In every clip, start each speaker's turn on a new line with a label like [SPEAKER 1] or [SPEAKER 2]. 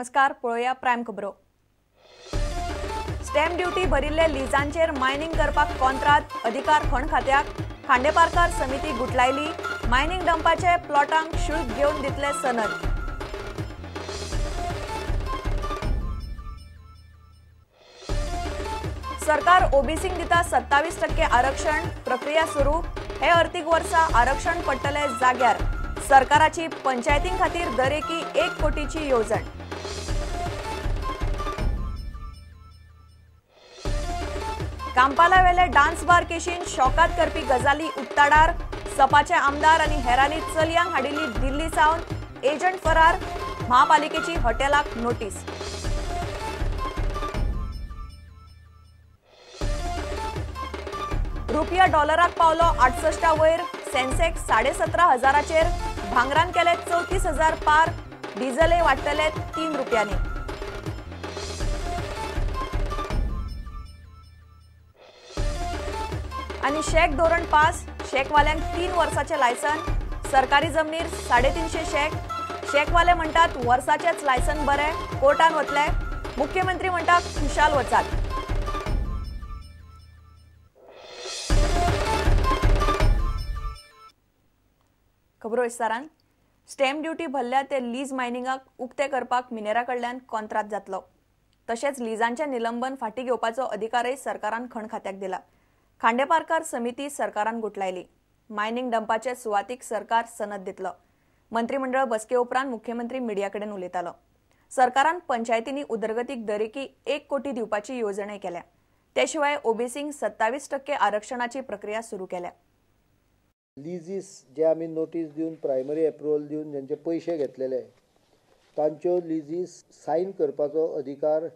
[SPEAKER 1] नमस्कार, पळोवया प्रायम खबरो। स्टॅम्प ड्युटी भरिल्ले लिजांचेर मायनिंग करपाक कॉन्त्रात, अधिकार खण खात्याक। खांडेपारकार समिती गुटलायली, मायनिंग डंपाचे प्लॉटांक शुल्क घेवन दितले सनद। सरकार ओबीसींक दिता 27% आरक्षण, प्रक्रिया सुरू। हे अर्थीक वर्सा आरक्षण पडटले जाग्यार। सरकाराची पंचायतीं खातीर दरेकी 1 कोटीची येवजण। कांपालावेले डान्स बार केशीन शॉकात करपी गजाली उक्ताडार। सपाचे आमदार आनी हेरांनी चलयांक हाडिल्ली दिल्ली सावन, एजंट फरार। महापालिकेची हॉटेलाक नोटीस। रुपया डॉलराक पावलो 68 वयर, सेन्सेक्स 17,500चेर। भांगरान केले 34,000 पार, डिझलय वाडटले 3 रुपयांनी। आनी शॅक धोरण पास, शॅकवाल्यांक 3 वर्साचें लायसन। सरकारी जमनीर 350 शॅक, शॅकवाले म्हणटात वर्साचेच लायसन बरें, कोर्टान वतले। मुख्यमंत्री म्हणटात खुशाल वचात। खबरो विस्तारान। स्टॅम्प ड्युटी भरल्या ते लीज मायनिंगाक उक्ते करपाक मिनेरा कडल्यान कॉन्त्रात जातलो। तशेंच लिजांचें निलंबन फाटीं घेवपाचो अधिकारय सरकारान खण खात्याक दिला। खांडेपारकार समिती सरकारान गुटलायली। मायनिंग डंपाचे सुवातीक सरकार सनद दितलो। मंत्रिमंडळ बसके उपरांत मुख्यमंत्री मिडिया कडेन उलयतालो। सरकारान पंचायतींनी उदरगतीक दरेकी 1 कोटी दिवपाची येवजणय केल्या। ते शिवाय ओबीसींक 27% आरक्षणाची प्रक्रिया सुरू केल्या।
[SPEAKER 2] लिजीस जे आमी नोटीस दिवन प्रायमरी एप्रुवल दिवन ज्यांचे पयशे घेतलेले तांच्यो लिजीस सायन करपाचो अधिकार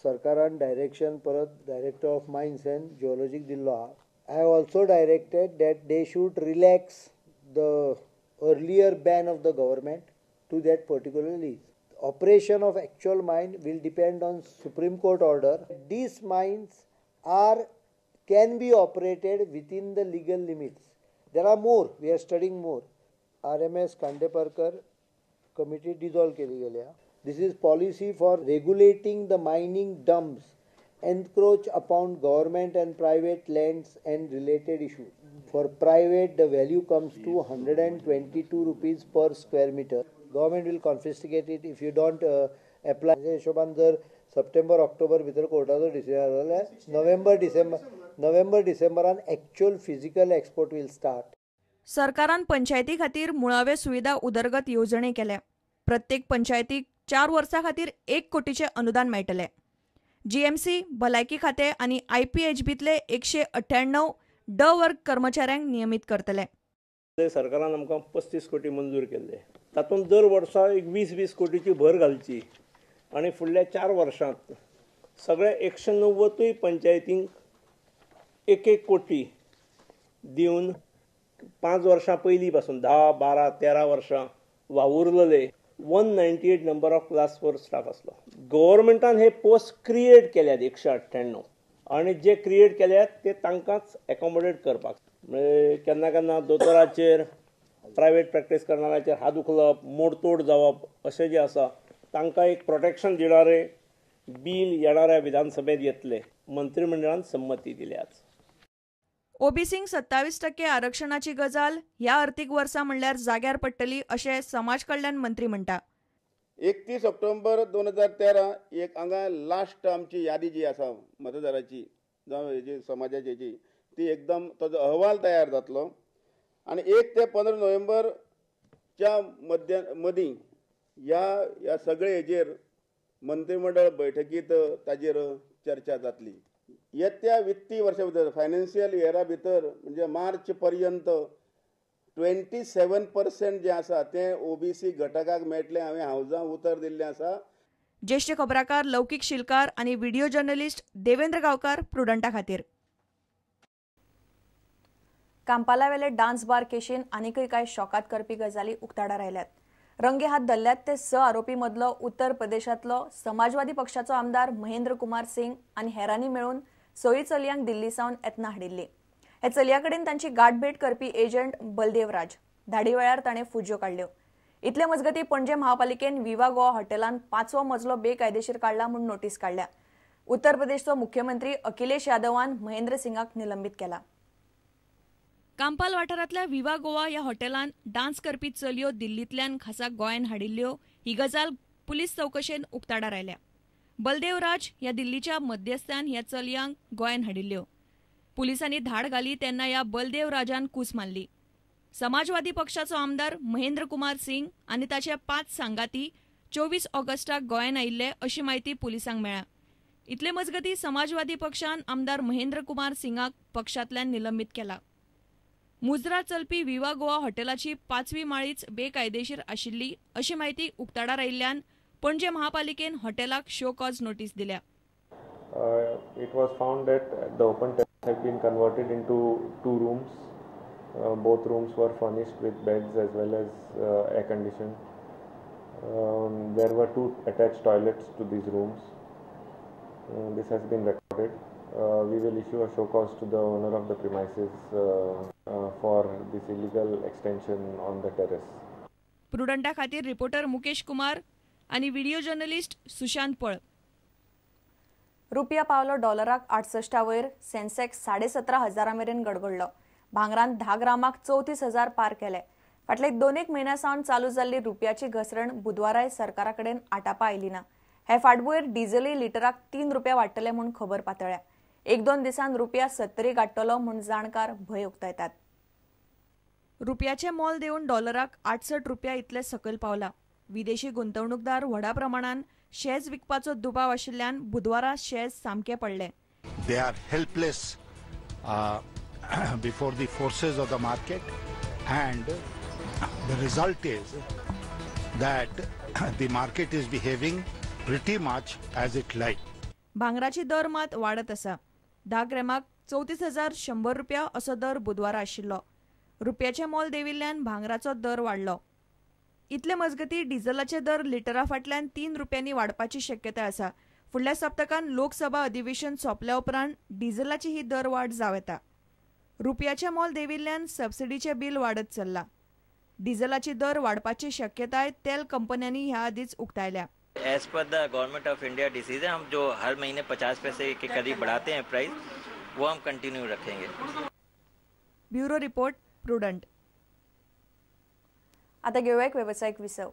[SPEAKER 2] सरकारान डायरेक्शन परत डायरेक्टर ऑफ मायन्स एंड जिओलॉजीक दिल्लो आहा। I have also directed that they should relax the earlier ban of the government to that particular lease. Operation of actual mine will depend on Supreme Court order. These mines are can be operated within the legal limits. There are more, we are studying more. RMS Khandeparkar committee dissolve केली गेल्या. This is policy for regulating the mining dumps encroach upon government and private lands and related issues. For private, the value comes to 122 rupees per square meter. Government will confiscate it if you don't apply. हिशोबान जर सप्टेंबर ऑक्टोबर भितर कोर्टाचो decision जाल्यार नोव्हेंबर डिसेंबरान actual physical export will start.
[SPEAKER 1] सरकारान पंचायती खातीर मुळावे सुविधा उदरगत येवजणे केल्या। प्रत्येक पंचायतीक 4 वर्सां खातीर 1 कोटीचें अनुदान मेळटलें। जीएमसी, भलायकी खातें आनी आयपीएचबीतले 198 ड वर्ग कर्मचाऱ्यांक नियमीत करतले।
[SPEAKER 3] सरकारान आमकां 35 कोटी मंजूर केल्ले, तातूंत दर वर्सा एक 20-20 कोटीची भर घालची आनी फुडल्या 4 वर्सांत सगळ्या 190 पंचायतींक 1-1 कोटी दिवन 5 वर्सां पयलीं पासून 10, 12, 13 वर्सां वावुरलेले 198 नंबर ऑफ क्लास 4 स्टाफ आसलो। गव्हर्मेंटान हे पोस्ट क्रिएट केल्यात 198 आनी जे क्रिएट केल्यात ते तांकांच एकोमोडेट करपाक। म्हणजे केन्ना केन्ना दोतोराचेर, प्रायवेट प्रॅक्टीस करणाऱ्याचेर हात उखलप, मोडतोड जावप अशें जें आसा तांकां एक प्रोटेक्शन दिणारे बील येणाऱ्या विधानसभेत येतले। मंत्रिमंडळान संमती दिल्या।
[SPEAKER 1] ओबीसींक 27% आरक्षणाची गजाल ह्या अर्थीक वर्सा म्हणल्यार जाग्यार पडटली अशें समाज कल्याण मंत्री म्हणटा।
[SPEAKER 4] 31 ऑक्टोबर 2013 एक हांगा लास्ट आमची यादी जी आसा मतदाराची जावं हेजी समाजाची हेजी ती एकदम ताजो अहवाल तयार जातलो आनी 1 ते 15 नोव्हेंबरच्या मदीं ह्या सगळे हेजेर मंत्रिमंडळ बैठकीत ताजेर चर्चा जातली। येत्या वित्तीय वर्षा भितर फायनान्शियल इयरा भितर म्हणजे मार्च पर्यंत 27% जे आसा ते ओबीसी घटकाक मेळटलें हांवें हावजां उतर दिल्लें आसा।
[SPEAKER 1] ज्येष्ठ खबराकार लौकिक शिलकार आनी व्हिडिओ जर्नलिस्ट देवेंद्र गांवकार प्रुडंटा खातीर। कांपालावेले डान्स बार केशीन आनीकय कांय शॉकात करपी गजाली उक्ताडार आयल्यात। रंगे हात धरल्यात ते 6 आरोपी मदलो उत्तर प्रदेशांतलो समाजवादी पक्षाचो आमदार महेंद्र कुमार सिंग आनी हेरांनी मेळून 6 चलयांक दिल्ली सावन येतना हाडिल्ली। हे चलया कडेन तांची गाठभेट करपी एजंट बलदेव राज धाडी वेळार ताणें फुज्यो काडल्यो। इतले मजगती पणजे महापालिकेन विवा गोवा हॉटेलान 5वो मजलो बेकायदेशीर काडला म्हूण नोटीस काडल्या. उत्तर प्रदेशचो मुख्यमंत्री अखिलेश यादवान महेंद्र सिंगाक निलंबीत केला. कांपाल वाठारांतल्या विवा गोवा ह्या हॉटेलान डान्स करपी चलयो दिल्लींतल्यान खासा गोंयान हाडिल्ल्यो ही गजाल पुलीस चवकशेन उक्ताडार आयल्या. बलदेव राज ह्या दिल्लीच्या मध्यस्थान ह्या चलयांक गोंयान हाडिल्ल्यो. पुलिसांनी धाड घाली तेन्ना ह्या बलदेव राजान कूस मारली. समाजवादी पक्षाचो आमदार महेंद्र कुमार सिंग आनी ताचे 5 सांगाती 24 ऑगस्टाक गोंयान आयिल्ले अशी म्हायती पुलिसांक मेळ्ळ्या. इतले मजगती समाजवादी पक्षान आमदार महेंद्र कुमार सिंगाक पक्षांतल्यान निलंबीत केला. मुजरा चलपी विवा गोवा हॉटेलाची 5वी माळीच बेकायदेशीर आशिल्ली अशी म्हायती उक्ताडार आयिल्ल्यान पणजे महापालिकेन हॉटेलाक शो कॉज नोटीस दिल्या.
[SPEAKER 5] It was found that the open terrace had been converted into 2 rooms. Both rooms were furnished with beds as well as air conditioned. There were 2 attached toilets to these rooms. This has been recorded. We will issue a show cause to the owner of the premises for this illegal extension on the terrace.
[SPEAKER 1] प्रुडंटा खातीर reporter Mukesh Kumar आणि video journalist Sushant पळ. रुपया पावलो डॉलराक 68 वयर, सेन्सेक्स 17,500 मेरेन गडगडलो. भांगरान 10 ग्रामाक 34,000 पार केले. फाटले 2 म्हयन्या सावन चालू जाल्ली रुपयाची घसरण बुधवाराय सरकारा कडेन आटापा आयली ना. हे फाटभुंयेर डिझलय लिटराक 3 रुपया वाडटले म्हूण खबर पातळ्या. 1-2 दिसान रुपया 70 गाडटलो म्हूण जाणकार भंय उक्तायतात. रुपयाचे मोल देवन डॉलराक 68 रुपया इतले सकयल पावला. विदेशी गुंतवणूकदार व्हडा प्रमाणान शेज विकपाचो दुबाव आशिल्ल्यान बुधवारा शेज सामके पडले.
[SPEAKER 6] They are helpless before the forces of the market and the result is that the market is behaving pretty much as it like.
[SPEAKER 1] भांगराची दर मात वाडत आसा. 10 ग्रॅमाक 34,100 रुपया असो दर बुधवारा आशिल्लो. रुपयाचें मोल देंविल्ल्यान भांगराचो दर वाडलो. इतले मजगती डिझलाचे दर लिटरा फाटल्यान 3 रुपयांनी वाडपाची शक्यताय आसा. फुडल्या सप्तकान लोकसभा अधिवेशन सोंपल्या उपरांत डिझलाची ही दरवाड जावं येता. रुपयाचें मोल देंविल्ल्यान सबसिडीचें बील वाडत चल्लां. डिझलाची दर वाडपाची शक्यताय तेल कंपन्यांनी ह्या आदींच उक्तायल्या.
[SPEAKER 7] As per the government of India decision, हम जो हर महीने 50 पैसे के करीब बढ़ाते हैं प्राइस, वो हम कंटिन्यू रखेंगे.
[SPEAKER 1] Bureau report, Prudent. आता घेऊया एक व्यावसायिक विसव.